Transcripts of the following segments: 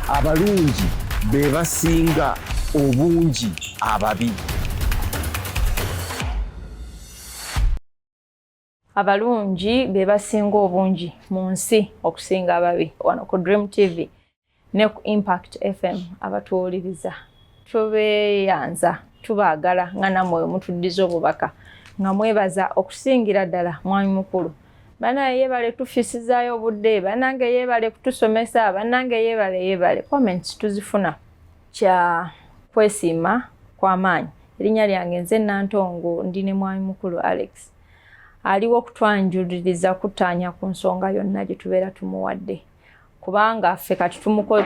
Abalungi be basinga obungi ababi. Abalungi be basinga obungi mu nsi okusinga ababi. Wano ku Dream TV ne ku Impact FM abatuwuliriza tubeeyanza, tubaagala nga nammwe mutuddiza obubaka nga mwebaza okusingira ddala mwami mukulu. Banaye yebale tufisizaayo obudde, banange yebale kutusomesa, banange yebale yebale. Comments tuzifuna kya kwesiima kw'amaanyi. Erinnya lyange nze Nantongo, ndi ne mwami mukulu Alex. Aliwo kutwanjuliriza kutaanya ku nsonga yonna gye tubeera tumuwadde. Kubanga ffe kati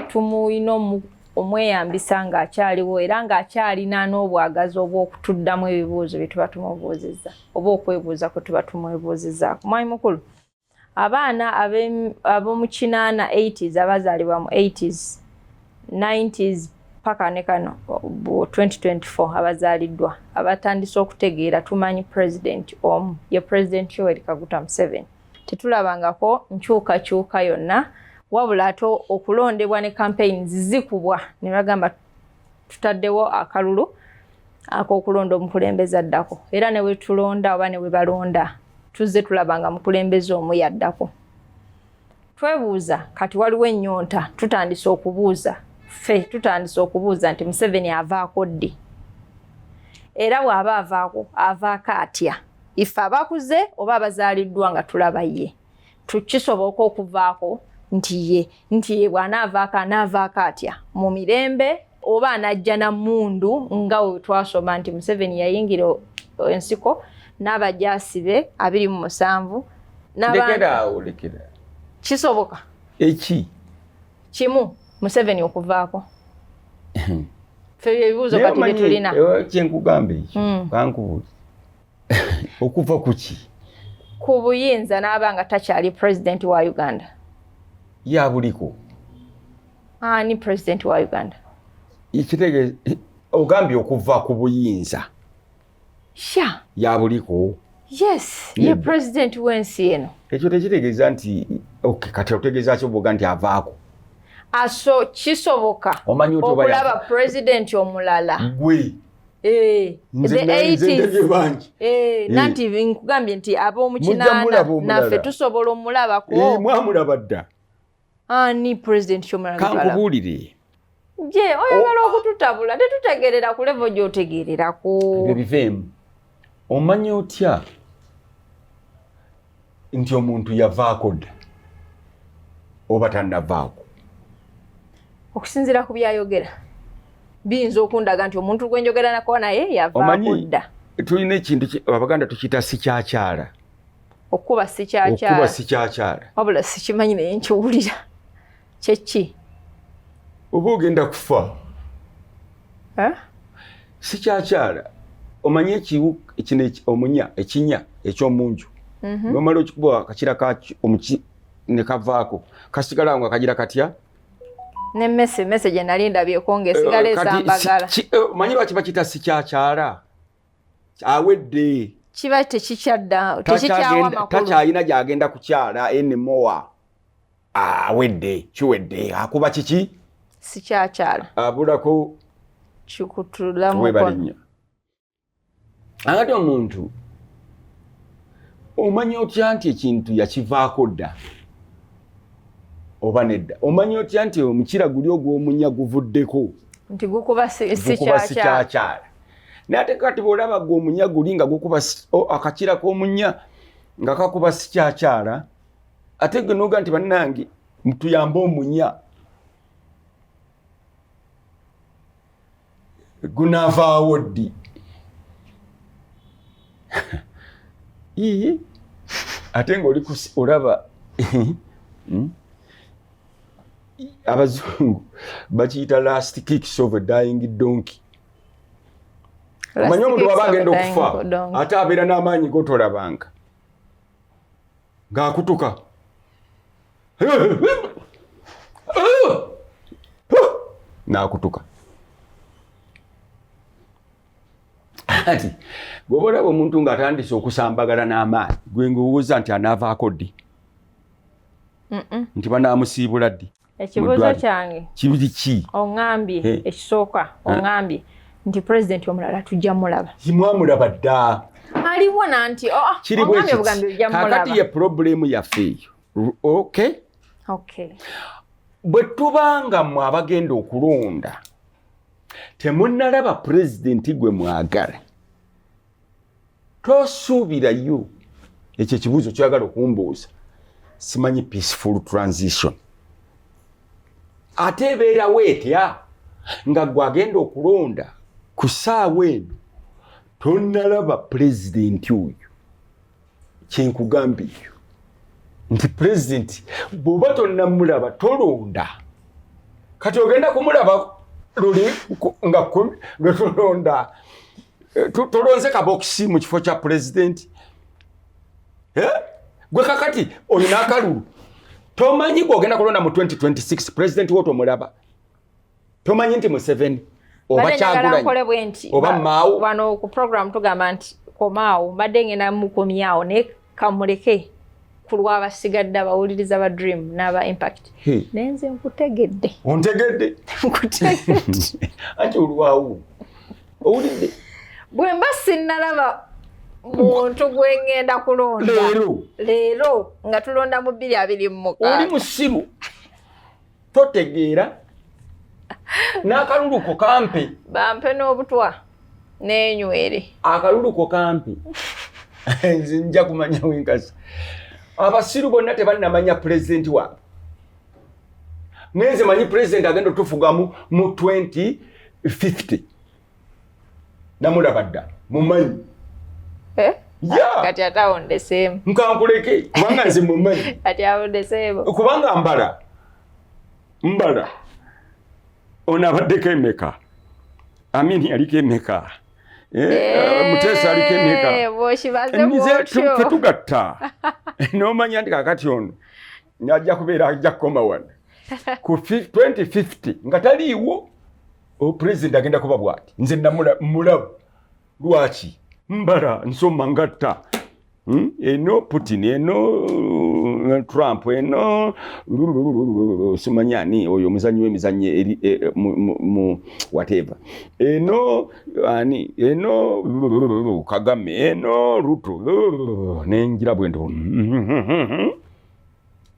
tumuyina omweyambisa ng'akyaliwo era ng'akyalina n'obwagazi obw'okutuddamu ebibuuzo bye tuba tumubuuzizza oba okwebuuza kwe tuba tumwebuuzizzaako. Mwami mukulu, abaana ab'omu kinaana 80s, abazaalibwa mu 80s, 90s paka ne kano 2024 abazaaliddwa abatandise okutegeera, tumanyi president omu ye President Yoweri Kaguta Museveni. Tetulabangako nkyukakyuka yonna, wabula ate okulondebwa ne campaigns zikubwa ne bagamba tutaddewo akalulu ak'okulonda omukulembeze addako, era ne wetulonda oba ne webalonda tuzze tulaba nga mukulembeze omu yaddako. Twebuuza kati waliwo ennyonta, tutandise okubuuza ffe, tutandise okubuuza nti Museveni avaako ddi, era bw'aba avaako avaako atya? Ife abakuze oba abazaaliddwa nga tulaba ye tukisoboka okuvaako nti ye bw'anaavaako anaavaako atya mu mirembe oba anajja na mmundu nga we twasoma nti Museveni yayingira ensiko n'abajaasi be 27. Lekera, lekera. Kisoboka eki kimu Museveni okuvaako? Ffe ebibuuzo kati bye tulina. Kyenkugamba ekyo kankubuuza, okuva ku ki? Ku buyinza n'aba nga takyali president wa Uganda. Yabuliko. Ani president wa Uganda? Ekitegeeza ogambye okuva ku buyinza. Sha. Yabuliko. Yes, ye president w'ensi eno. Ekyo tekitegeeza nti okay, kati otegeeza ki obwoga nti avaako? Aso kisoboka okulaba president omulala. Gwe. The 80s. Nanti nkugambye nti ab'omu kinaana naffe tusobola omulabako. Mwamulaba dda. Ani president kyomulala? Kankubuulire. Je, oyagala okututabula, tetutegeerera ku level gy'otegeererako. Ebyo biveemu. Omanyi otya nti omuntu yavaako dda oba tannavaako? Okusinziira ku byayogera biyinza okundaga nti omuntu gwe njogera nako naye yavaako dda. Tulina ekintu Abaganda tukiyita sikyakyala. Okuba sikyakyala. Okuba sikyakyala. Wabula sikimanyi naye nkiwulira. Kyeki? Oba ogenda kufa. Sikyakyala. Omanyi ekiwu kino omunya ekinya ekyomunju. Nomala okikuba akakira omuki ne kavaako kasigala nga kagira katya? Ne mese gye nali ndabyeko ng'esigala esambagala. Omanyi lwaki bakiyita sikyakyala? Awedde. Kiba tekikyadda, tekikyawa makulu. Takyalina gy'agenda kukyala anymore. Awedde, kiwedde, akuba kiki? Sikyakyala. Abulako kikutula mukono. Ate omuntu omanyi otya nti ekintu yakivaako dda oba nedda? Omanyi otya nti omukira guli ogw'omunya guvuddeko? Nti gukuba sikyakyala. Naye ate kati bw'olaba gwe omunya guli nga gukuba akakira k'omunya nga kakuba sikyakyala, ate gwe n'oga nti bannange tuyambe omunya gunaavaawo ddi? Ate ng'oli olaba abazungu bakiyita last kicks of a dying donkey. Omanyi omuntu bw'aba agenda okufa ate abeera n'amaanyi gotolabanga ng'akutuka n'akutuka. Ati bw'oba olaba omuntu ng'atandise okusambagala n'amaanyi, gwe ng'owooza nti anaavaako ddi? Nti banaamusiibula ddi? Ekibuuzo kyange kibiri ki? Oŋŋambye ekisooka, oŋŋambye nti pulezidenti omulala tujja mulaba. Mwamulaba dda. Aliwo nanti kiri bwe kakati ye problemu yaffe eyo. Okay? Okay. Bwe tubanga mmwe abagenda okulonda temunnalaba pulezidenti gwe mwagala, tosuubirayo. Ekyo ekibuuzo kyoyagala okumbuuza, simanyi peaceful transition ate ebeerawo etya nga gwe agenda okulonda ku ssaawa eno tonnalaba pulezidenti oyo. Kyenkugambyeyo nti pulezidenti bw'oba tonnamulaba tolonda. Kati ogenda kumulaba luli nga lwe tulonda, tolonze kabokisi mu kifo kya pulezidenti. Gwe kakati olina akalulu, tomanyi gwe ogenda kulonda mu 2026 pulezidenti wo tomulaba, tomanyi nti Museveni oba Kyagulanyi oba Mao. Wano ku program tugamba nti komaawo, mbadde ngenda mukomyawo naye kamuleke ku lw'abasigadde abawuliriza ba Dream n'aba Impact. Naye nze nkutegedde. Ontegedde? Nkutegedde. Anti olwawo owulidde. Bwe mba sinnalaba muntu gwe ŋŋenda kulonda leero, leero nga tulonda mu 2026, oli musiru, totegeera. N'akaluluko kampe. Bampe n'obutwa n'enywere. Akaluluko kampe, nze nja kumanya wenkasi. Abasiru bonna tebannamanya pulezidenti waabwe, naye nze manyi pulezidenti agenda otufugamu mu 2050. Namulaba dda, mumanyi. Eh? Ya. Kati ate awo ndeseemu. Nkankuleke kubanga nze mumanyi. Kati awo ndeseemu. Kubanga mbala mbala ono abaddeko emeka, Amini aliko emeka, Muteesa aliko emeka. Bw'okibaze nze bw'otyo. Ffe tugatta n'omanya nti kakati ono ajja kubeera, ajja kukoma wano ku 2050 nga taliiwo. Pulezidenti agenda kuba bwati, nze mulaba. Lwaki mbala? Nsoma ngatta. Eno Putin, eno Trump, eno simanyi ani oyo omuzanyi w'emizannyo eri mu whatever, eno ani, eno Kagame, eno Ruto, nenjira bwento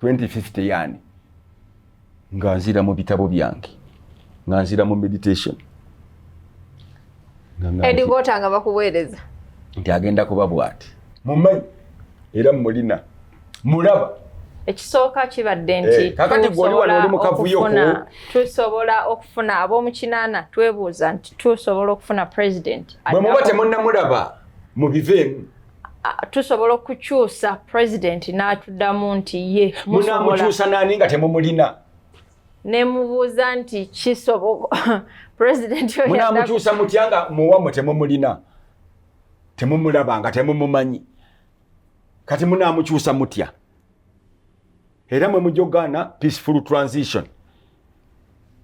2050 yani nga nzira mu bitabo byange, nga nzira mu meditation. Nga Headquarter nga bakuweereza. Nti agenda kuba bwati, mumanyi era mulina mulaba. Ekisooka kibadde nti Kakati gwe oli wano oli mu kavuyo ko. Tusobola okufuna ab'omu kinaana, twebuuza nti tusobola okufuna president Bwe muba temunnamulaba mubiveemu. Ah, tusobola okukyusa president n'atuddamu nti ye musobola. Munaamukyusa nani nga temumulina? Ne mubuuza nti kisoboka president oyo Munaamukyusa mutya nga muwammwe temumulina, temumulaba, nga temumumanyi? Kati munaamukyusa mutya? Era mwe mujja okugaana peaceful transition,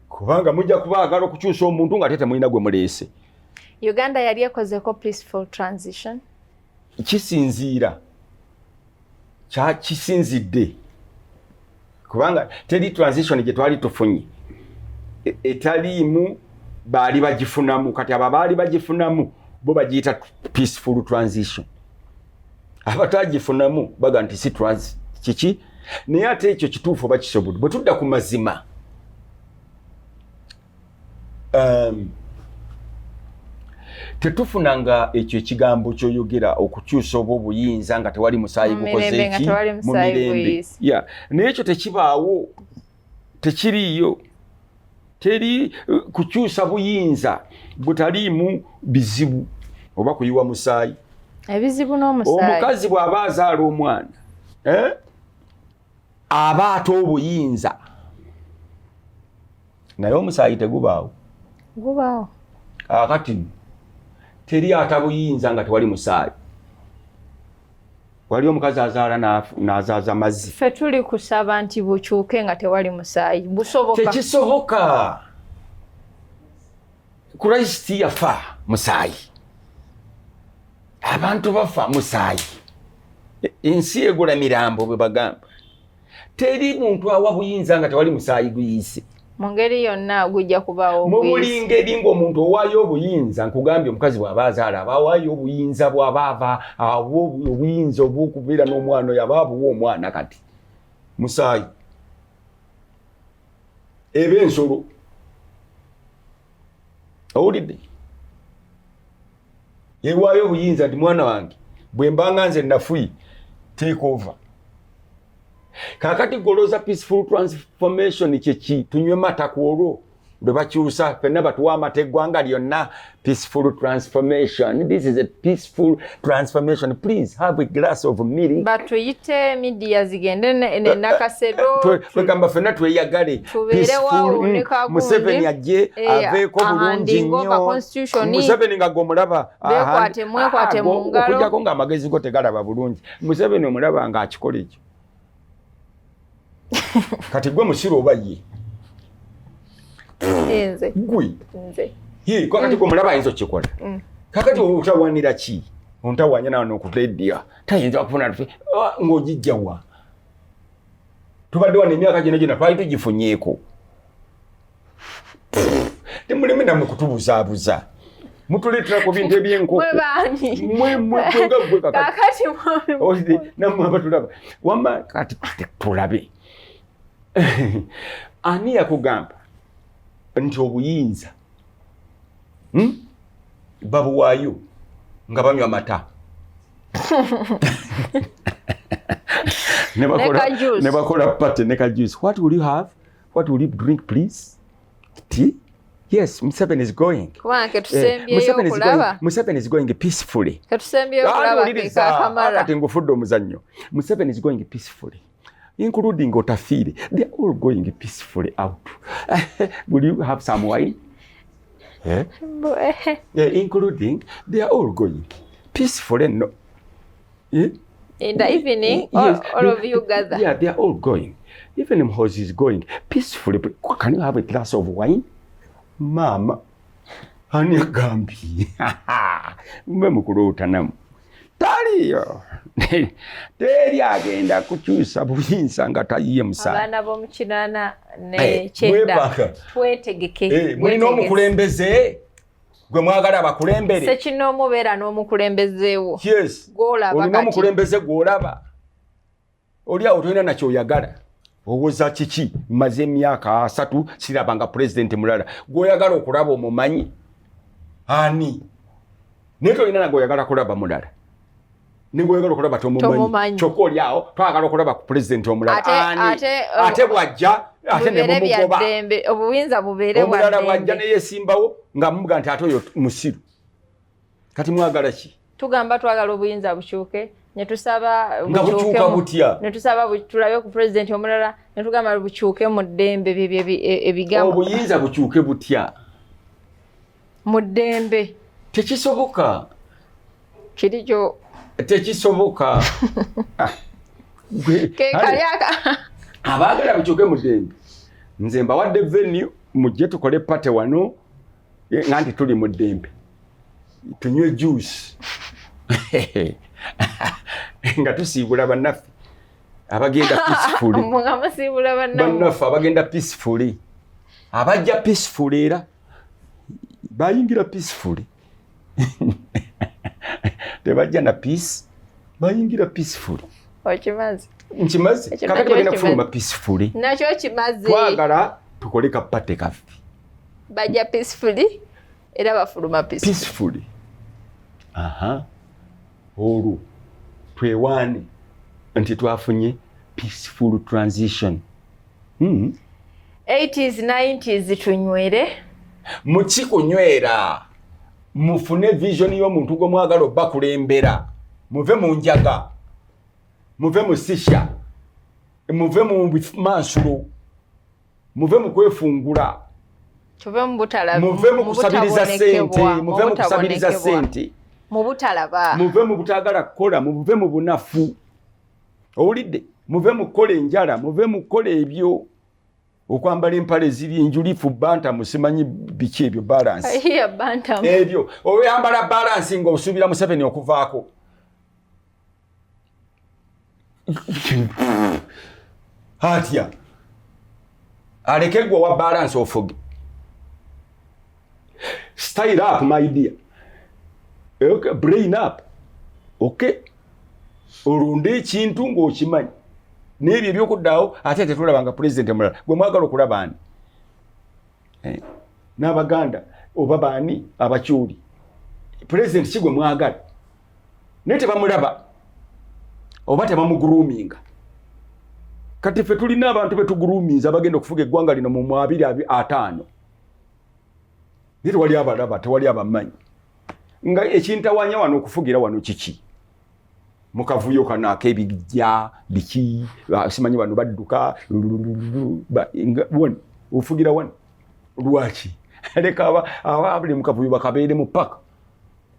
kubanga mujja kubaagala okukyusa omuntu nga ate temulina gwe muleese. Uganda yali ekozeko peaceful transition? Kisinziira kyakisinzidde, kubanga teri transition gye twali tufunye etaliimu baali bagifunamu. Kati abo abaali bagifunamu bo bagiyita peaceful transition, abatagifunamu baga nti si trans kiki. Naye ate ekyo kituufu oba kisobodde? Bwe tudda ku mazima, tetufunanga ekyo ekigambo kyoyogera okukyusa oba obuyinza nga tewali musaayi Mu gukoze mirembe, nga ki? tewali Mu musaayi mirembe. guyiise. Yeah. Naye ekyo tekibaawo, tekiriiyo. Teri kukyusa buyinza butaliimu bizibu oba kuyiwa musaayi. Ebizibu n'omusaayi. Omukazi bw'aba azaala omwana, eh? Aba ate obuyinza, naye omusaayi tegubaawo. Gubaawo. Akati teri ata buyinza nga tewali musaayi. Wali omukazi azaala n'azaaza mazzi. Ffe tuli kusaba nti bukyuke nga tewali musaayi. Busoboka? Tekisoboka. Kristo yafa musaayi, abantu bafa musaayi. Ensi egula mirambo bwe bagamba. Teri muntu awa buyinza nga tewali musaayi guyiise. Mu ngeri yonna gujja kubaawo. Mu buli ngeri ng'omuntu owaayo obuyinza, nkugambye omukazi bw'aba azaala aba awaayo obuyinza, bw'aba ava awa obuyinza obw'okubeera n'omwana oyo, aba abuwa omwana. Kati musaayi eba ensolo, owulidde, ewaayo obuyinza nti mwana wange bwe mbanga nze nafuyi, take over. Kakati goloza peaceful transformation kyeki? Tunywe mata ku olwo lwe bakyusa fenna, batuwa amata eggwanga lyonna. Peaceful transformation, this is a peaceful transformation, please have a glass of milk. Batuyite media zigende ne Nakasero. Twegamba ffenna tweyagale. Tubeerewo ne Kagundi. Museveni ajje aveeko bulungi nnyo. Museveni nga gwomulaba Beekwate, mwekwate mu ngalo. Okujjako ng'amagezi go tegalaba bulungi, Museveni omulaba ng'akikola ekyo. Kati gwe musiru oba ye? Nze. Gwe. Nze. Ye kakati gwe omulaba ayinza okukikola? Kakati otawanira ki? Ontawanya nawe nokuledia tayinza kufuna ng'ogijjawa? Tubadde wano emyaka gino gyona twali tugifunyeeko. Temuleme nammwe kutubuzaabuza, mutuleetera ku bintu ebyenkoko. Mwe baani? Mwe nga gwe kakati. Kakati mwami. Owulidde? Nammwe abatulaba wamma kati tulabe ani yakugamba nti obuyinza, Babuwaayo nga banywa mata. Ne Ne ka juice. Ne bakola party ne ka juice. What will you have? What will you drink, please? Tea? Yes, Museveni is going. Kubanga ketusembyeyo Museveni is going, okulaba. Museveni is going peacefully. Ketusembyeyo okulaba ke Wuliriza, kakamala. Kati ngufudde omuzannyo. Museveni is going peacefully, including Otafiire. They are all going peacefully out. Will you have some wine? Eh? Yeah, including, they are all going peacefully. No. Eh? In the evening, all of you gather. Yeah, they are all going. Even Muhoozi is going peacefully. Can you have a glass of wine? Mama, ani agambye? Mwe mukuloota namu. Taliyo. Teri agenda kukyusa buyinza nga tayiye musaayi. Abaana b'omu kinaana ne Eh, kyenda mwepaka. twetegeke. Eh, mulina Wetegeke. omukulembeze gwe mwagala abakulembere. Sekinoomu beera n'omukulembezeewo Yes. gw'olaba Olina kati. omukulembeze gw'olaba. Oli awo tolina nakyoyagala. Owoza kiki? Mmaze emyaka 30 sirabanga pulezidenti mulala. Gw'oyagala okulaba omumanyi ani? Naye tolina nagweoyagala kulaba mulala. Ne gw'oyagala okulaba tomumanyi. Tomumanyi. Kyokka oli awo twagala okulaba ku pulezidenti omulala. Ani? Ate, Ate bw'ajja ate ne bubeere bya mumugoba. ddembe, obuyinza bubeere bwa Omulala bw'ajja ddembe. ne yeesimbawo nga mumuga nti ate oyo musiru. Kati mwagala ki? Tugamba twagala obuyinza bukyuke ne tusaba Nga bukyuke bukyuka butya? Ne tusaba tulabe ku pulezidenti omulala ne tugamba bukyuke mu ddembe, byebyo ebigambo. Obuyinza bukyuke butya? Mu ddembe. Tekisoboka. Kiri kyo. Tekisoboka. Ah, Ke kali aka abaagala bukyuke mu ddembe, nze mbawadde venue, mujje tukole party wano nga nti tuli mu ddembe, tunywe juice nga tusiibula bannaffe abagenda peacefully. Nga musiibula bannammwe. Bannaffe abagenda peacefully, abajja peacefully, era bayingira peacefully, tebajja na peace, bayingira peacefully. Okimaze. Nkimaze. Ekyo Kakati nakyo bagenda kimaze. kufuluma peacefully. Nakyo kimaze. Twagala tukole ka party kaffe. Bajja peacefully era bafuluma peacefully. Peacefully. Aha, olwo twewaane nti twafunye peaceful transition. 80s 90s tunywere. Muki kunywera? Mufune vision y'omuntu gwe mwagala obbakulembera. Muve mu njaga, muve mu sisha, muve mu mansulo, muve mu kwefungula. Tuve mu butalaba. Muve mu kusabiriza sente, muve mu kusabiriza sente. Mu butalaba. Muve mu butagala kukola, muve mu bunafu, owulidde? Muve mu kukola enjala, muve mu kukola ebyo okwambala empale ziri enjulifu bantamu, simanyi biki ebyo, balance. Iya bantam. Ebyo oyambala balance ng'osuubira Museveni okuvaako. Atya aleke gwe wa balance ofuge. Style up, my dear. Okay, brain up. Okay, olonde ekintu ng'okimanyi n'ebyo ebyokuddaawo. Ate tetulabanga pulezidenti mulala gwe mwagala okulaba ani? Eh, n'Abaganda oba baani Abakyoli, pulezidenti ki gwe mwagala? Naye tebamulaba oba tebamugroominga. Kati ffe tulina abantu betugroominza abagenda okufuga eggwanga lino mu 2050, naye tewali abalaba, tewali abamanyi. Nga ekintawanya wano okufugira wano kiki? Mukavuyo kano ak'ebijja biki, simanyi bano badduka ofugira wano lwaki? Leka abali mukavuyo bakabeere mu paka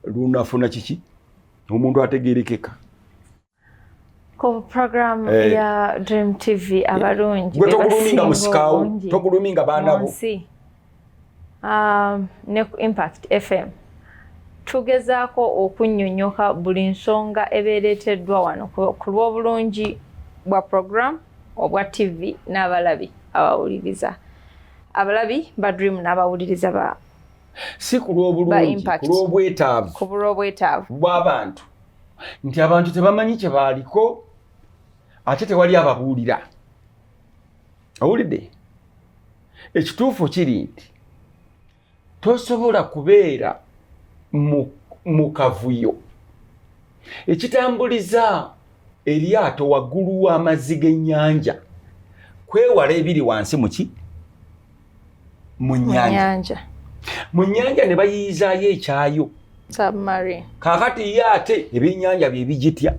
lunafuna kiki omuntu ategerekeka. Ku program ya Dream TV, abalungi gwe togroominga musikawo, togroominga baana bo. Ne ku Impact FM tugezaako okunnyonnyoka buli nsonga ebeereeteddwa wano ku lw'obulungi bwa program obwa TV n'abalabi abawuliriza, abalabi ba Dream n'abawuliriza ba Si ku lw'obulungi, ku lw'obwetaavu. Ku lw'obwetaavu bw'abantu, nti abantu tebamanyi kye baaliko, ate tewali ababuulira. Owulidde? Ekituufu kiri nti tosobola kubeera mu kavuyo ekitambuliza eryato waggulu w'amazzi g'ennyanja kwewala ebiri wansi muki mu nnyanja. Mu nnyanja ne bayiyizaayo ekyayo. Submarine. Kaakati ye ate ebyennyanja bye bigitya.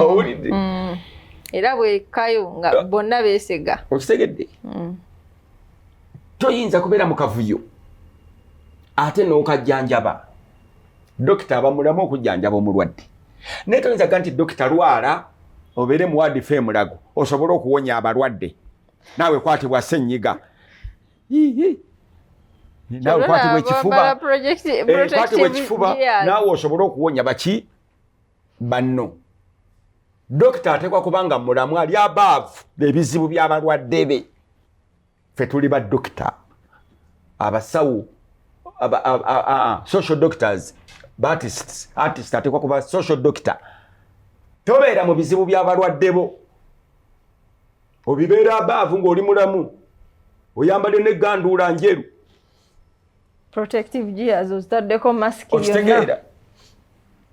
Owulidde? Era bwekkayo nga bonna beesega. Okitegedde? Toyinza kubeera mu kavuyo ate n'okajjanjaba. Dokita aba mulamu okujjanjaba omulwadde, naye toyinza ga nti dokita lwala obeere mu ward fe Mulago osobole okuwonya abalwadde, naawe kwatibwa ssenyiga, naawe kwatibwa ekifuba, kwatibwa ekifuba, naawe osobole okuwonya baki banno. Dokita ateekwa kubanga mulamu, ali above ebizibu by'abalwadde be. Ffe tuli ba dokita, abasawo, social doctors, artists. Artist ateekwa kuba social doctor. Tobeera mu bizibu by'abalwadde bo, obibeera above ng'oli mulamu, oyambadde neganduula njeru. Protective gears ozitaddeko, mask. Okitegeera?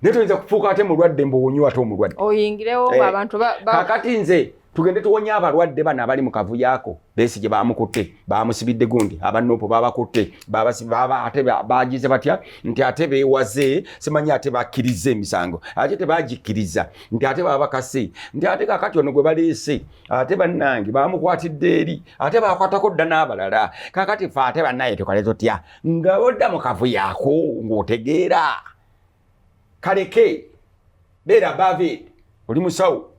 Naye toyinza kufuuka ate mulwadde mbuwonyiwa ate omulwadde. Oyingirewo. Eh, abantu. Kakati nze tugende tuwonye abalwadde bano abali mu kavuyo Besigye bamukutte, bamusibidde gundi, aba NUP babakutte, ate bagize batya nti ate bewaze, simanyi ate bakkiriza emisango, ate tebagikkiriza, nti ate babakase, nti ate kakati ono gwe baleese ate bannange bamukwatidde eri, ate bakwatako dda n'abalala. Kakati fe ate bannaye tukale tutya nga odda mu kavuyo ako ng'otegeera? Kaleke, beera above. Oli musawo,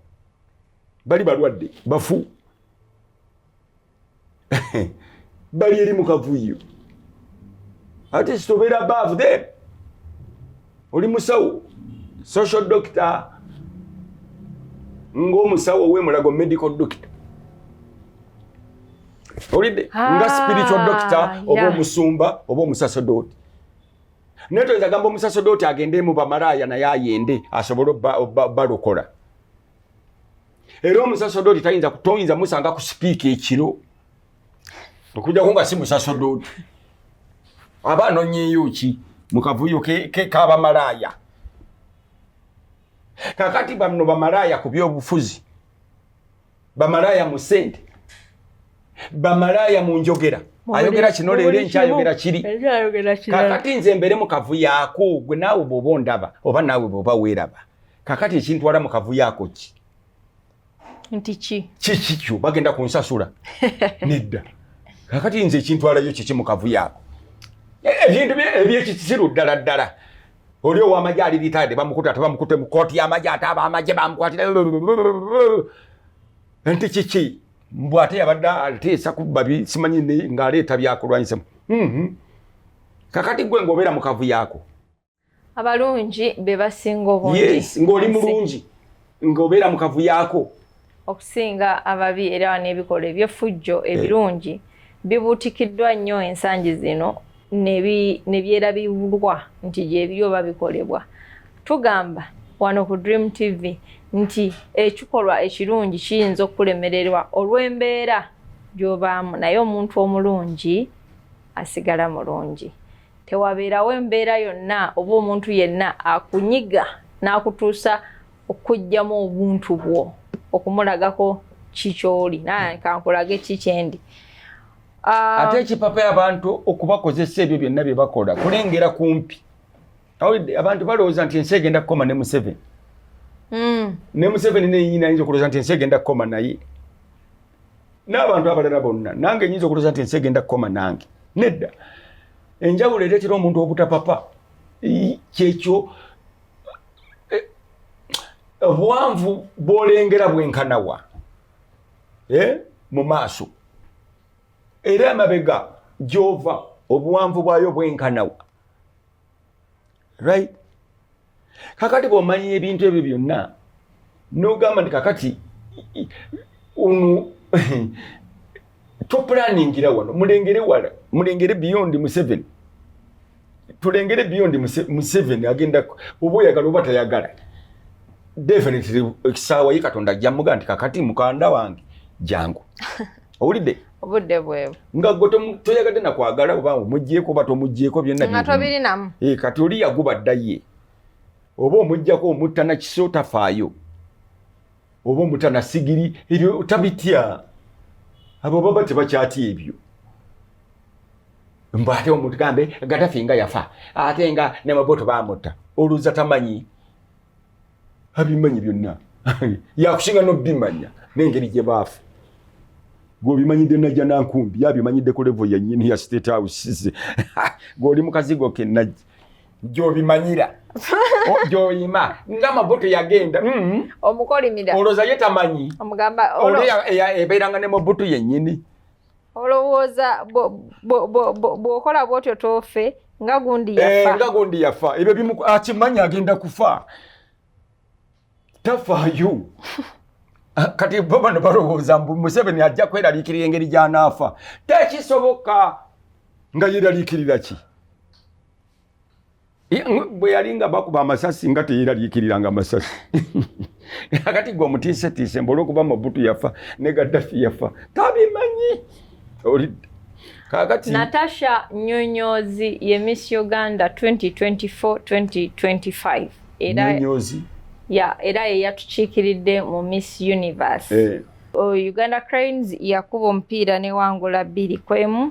bali balwadde, bafu, bali eri mu kavuyo, ate sitobeera above them. Oli musawo, social doctor, ng'omusawo ow'emulago, medical doctor, owulidde? Nga spiritual doctor oba omusumba oba omusasodooti. Naye toyinza gamba omusasodooti agende mu bamalaaya naye ayende asobole balokola. Era omusasodooti tayinza, toyinza musanga ku sipiika ekiro okujjako nga si musasodooti. Aba anonyeeyo ki mu kavuyo k'abamalaaya? Kakati bano bamalaaya ku byobufuzi, bamalaaya mu ssente, bamalaaya mu njogera. Ayogera kino leero, enkya ayogera kiri. Kakati nze mbere mu kavuyo ako, gwe naawe bw'oba ondaba oba naawe bw'oba weeraba, kakati ekintwala mu kavuyo ako ki? Nti ki? Kiki kyo bagenda kunsasula? Nedda. Kakati nze ekintwalayo kiki mu kavuyo ako? Ebintu ebyekisiru ddala ddala. Oli ow'amagye ali retired bamukutte, ate bamukutte mu kooti y'amagye, ate ab'amagye bamukwatira nti kiki? Mbw ate yabadde ateesa kubba, simanyi ng'aleeta byakulwanyisa. Kakati gwe ng'obeera mu kavuyo ako. Abalungi be basinga obungi. Yes, ng'oli mulungi. Ng'obeera mu kavuyaako. Okusinga ababi. Era n'ebikolwa eby'effujjo ebirungi bibuutikiddwa nnyo ensangi zino ne byerabirwa nti gyebiri oba bikolebwa. Tugamba wano ku Dream TV nti ekikolwa ekirungi kiyinza okukulemererwa olw'embeera gy'obaamu, naye omuntu omulungi asigala mulungi. Tewabeerawo embeera yonna oba omuntu yenna akunyiga n'akutuusa okuggyamu obuntu bwo okumulagako kikyoli, naye kankulage ki kyendi. Ate ekipapa abantu okubakozesa ebyo byonna bye bakola kulengera kumpi. Awulidde, abantu balowooza nti ensi egenda kukoma ne Museveni. Ne Museveni nenyini ayinza okulowooza nti ensi egenda kukoma naye, n'abantu abalala bonna. Nange nyinza okulowooza nti ensi egenda kukoma nange. Nedda, enjawulo ereetera omuntu obutapapa kyekyo obuwanvu bw'olengera bwenkanawa mu maaso, era emabega gy'ova obuwanvu bwayo bwenkanawa, right? Kakati bw'omanya ebintu ebyo byonna n'ogamba nti kakati ono topulaningira wano, mulengere wala, mulengere beyond Museveni, tulengere beyond Museveni. Agenda oba oyagala oba tayagala, definitely ekisaawa ye Katonda ajja muga nti kakati mukanda wange jangu. Owulidde? Obudde bwebu. Nga gwe toyagadde nakwagala, oba omugjeeko oba tomugjeeko, byonna nga tobirinamu. Eh, kati oli yaguba dda ye, oba omugjako omutta nakiso tafaayo, oba omutta nasigiri, ebyo tabitya. Abo baba tebakyatya ebyo. Mbu ate omuntu gambe Gadafi nga yafa, ate nga ne Mobutu bamutta, olowooza tamanyi? Abimanyi byonna, yakusinga nobimanya n'engeri gye baafa. Gw'obimanyidde najja nankumbi, yabimanyidde ku level yennyini ya State House. Gw'oli mu kazigo ke najja gy'obimanyira gy'oyima nga Mobutu yagenda. Omukolimira. Olowooza ye tamanyi? Omugamba oli ebeeranga ne Mobutu yennyini. Olowooza bw'okola bw'otyo toofe nga gundi yafa? Nga gundi yafa, ebyo akimanyi agenda kufa, tafaayo. Kati bo bano balowooza mbu Museveni ajja kweraliikirira engeri gy'anaafa. Tekisoboka. Nga yeraliikirira ki? Bwe yali nga bakuba amasasi nga teyeraliikiriranga amasasi. Akati gwe omutiisetiise mbu olwokuba Mobutu yafa ne Gaddafi yafa, tabimanyi. Kakati Natasha Nyonyozi ye Miss Uganda 2024-2025, era Nyonyozi. Ya, era ye yatukiikiridde mu Miss Universe. Uganda Cranes yakuba omupiira newangula 2-1.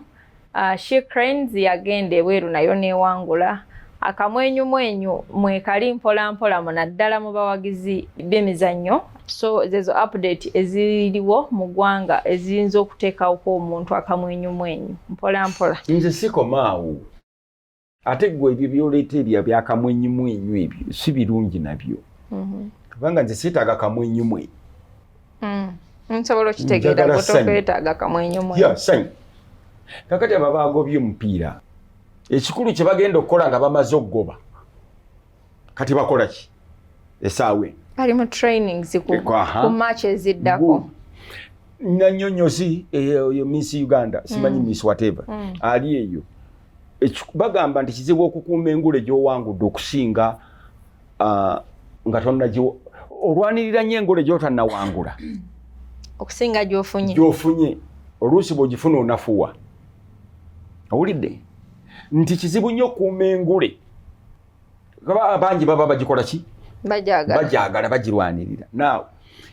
She Cranes yagenda ebweru nayo newangula. Akamwenyumwenyu mwekali mpola mpola naddala mu bawagizi b'emizannyo. So zezo update eziriwo mu ggwanga eziyinza okuteekawoko omuntu akamwenyumwenyu mpola mpola. Nze sikomaawo. Ate gwe ebyo byoleeta ebyo byakamwenyumwenyu ebyo si birungi nabyo, kubanga nze seetaaga kamwenyumwenyu. Nsobola okitegeera. Njagala ssanyu. Tokwetaaga kamwenyumwenyu. Ya, ssanyu. Kakati abo bagobye omupiira, ekikulu kye bagenda okukola nga bamaze okugoba, kati bakola ki esaawa eno? Bali mu trainings ku match eziddako. Nanyonyozi oyo Miss Uganda, simanyi Miss whatever, ali eyo. Bagamba nti kizibu okukuuma engule gy'owangudde okusinga nga tonnagi olwanirira nnyo engule gy'otannawangula. Okusinga gy'ofunye. Gy'ofunye oluusi bw'ogifuna onafuwa. Owulidde nti kizibu nnyo okukuuma engule, kuba abangi baba bagikola ki? Bagyagala. Bagyagala, bagirwanirira. Naawe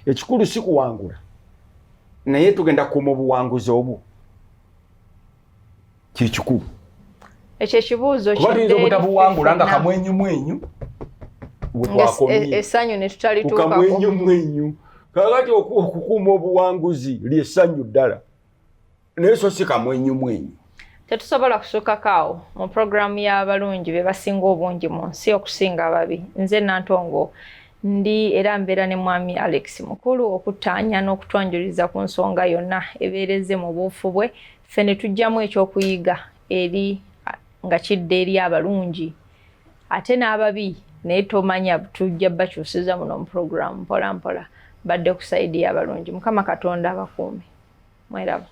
ekikulu si kuwangula, naye tugenda kukuuma obuwanguzi obwo, kyekikulu. Ekyo ekibuuzo Kuba tuyinza kidde eri obutabuwangula nga ffenna. kamwenyumwenyu Nga wetwakomye. Essanyu ne Ku tutalituukako. kamwenyumwenyu. Kakati okukuuma obuwanguzi lyessanyu ddala, naye so si kamwenyumwenyu. Tetusobola kusukkako awo mu puroguramu y'abalungi be basinga obungi mu nsi okusinga ababi. Nze Nantongo ndi era mbeera ne Mwami Alex Mukulu okuttaanya n'okutwanjuliriza ku nsonga yonna ebeereze mu buufu bwe, ffe ne tuggyamu ekyokuyiga eri nga kidda eri abalungi ate n'ababi. Naye tomanya, tujja bakyusiza muno mu program mpola mpola, badde ku side y'abalungi. Mukama Katonda abakuume. Mweraba.